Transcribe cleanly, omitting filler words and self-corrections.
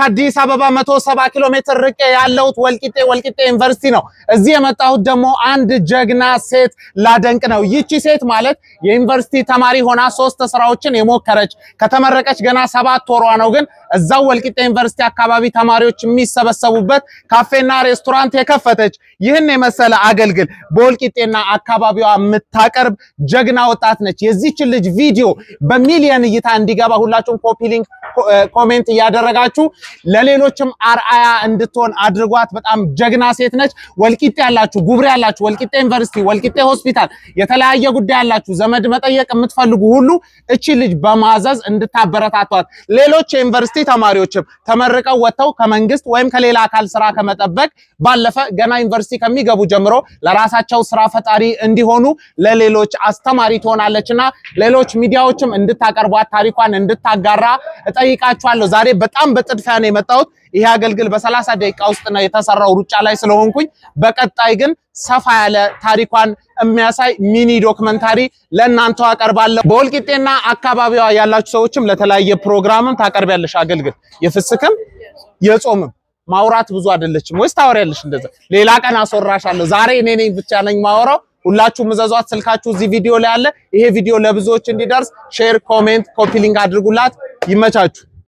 ከአዲስ አበባ 170 ኪሎ ሜትር ርቄ ያለሁት ወልቂጤ ወልቂጤ ዩኒቨርሲቲ ነው። እዚህ የመጣሁት ደግሞ አንድ ጀግና ሴት ላደንቅ ነው። ይቺ ሴት ማለት የዩኒቨርሲቲ ተማሪ ሆና ሶስት ስራዎችን የሞከረች፣ ከተመረቀች ገና 7 ወሯ ነው። ግን እዛው ወልቂጤ ዩኒቨርሲቲ አካባቢ ተማሪዎች የሚሰበሰቡበት ካፌና ሬስቶራንት የከፈተች፣ ይህን የመሰለ አገልግል በወልቂጤና አካባቢዋ የምታቀርብ ጀግና ወጣት ነች። የዚችን ልጅ ቪዲዮ በሚሊየን እይታ እንዲገባ ሁላችሁም copy link፣ comment እያደረጋችሁ ለሌሎችም አርአያ እንድትሆን አድርጓት። በጣም ጀግና ሴት ነች። ወልቂጤ ያላችሁ፣ ጉብሬ ያላችሁ፣ ወልቂጤ ዩኒቨርሲቲ፣ ወልቂጤ ሆስፒታል፣ የተለያየ ጉዳይ ያላችሁ፣ ዘመድ መጠየቅ የምትፈልጉ ሁሉ እቺ ልጅ በማዘዝ እንድታበረታቷት፣ ሌሎች የዩኒቨርሲቲ ተማሪዎችም ተመርቀው ወጥተው ከመንግስት ወይም ከሌላ አካል ስራ ከመጠበቅ ባለፈ ገና ዩኒቨርሲቲ ከሚገቡ ጀምሮ ለራሳቸው ስራ ፈጣሪ እንዲሆኑ ለሌሎች አስተማሪ ትሆናለችና ሌሎች ሚዲያዎችም እንድታቀርቧት፣ ታሪኳን እንድታጋራ እጠይቃችኋለሁ። ዛሬ በጣም በጥድፊያ ነው የመጣሁት። ይሄ አገልግል በ30 ደቂቃ ውስጥ ነው የተሰራው፣ ሩጫ ላይ ስለሆንኩኝ። በቀጣይ ግን ሰፋ ያለ ታሪኳን የሚያሳይ mini documentary ለእናንተው አቀርባለሁ። በወልቂጤና አካባቢዋ ያላችሁ ሰዎችም ለተለያየ ፕሮግራምም ታቀርቢያለሽ አገልግል፣ የፍስክም የጾምም። ማውራት ብዙ አይደለችም ወይስ ታወሪያለሽ? እንደዛ ሌላ ቀን አስወራሻለሁ። ዛሬ እኔ ነኝ ብቻ ነኝ ማወራው። ሁላችሁም እዘዟት። ስልካችሁ እዚህ ቪዲዮ ላይ አለ። ይሄ ቪዲዮ ለብዙዎች እንዲደርስ share፣ comment፣ copy link አድርጉላት። ይመቻችሁ።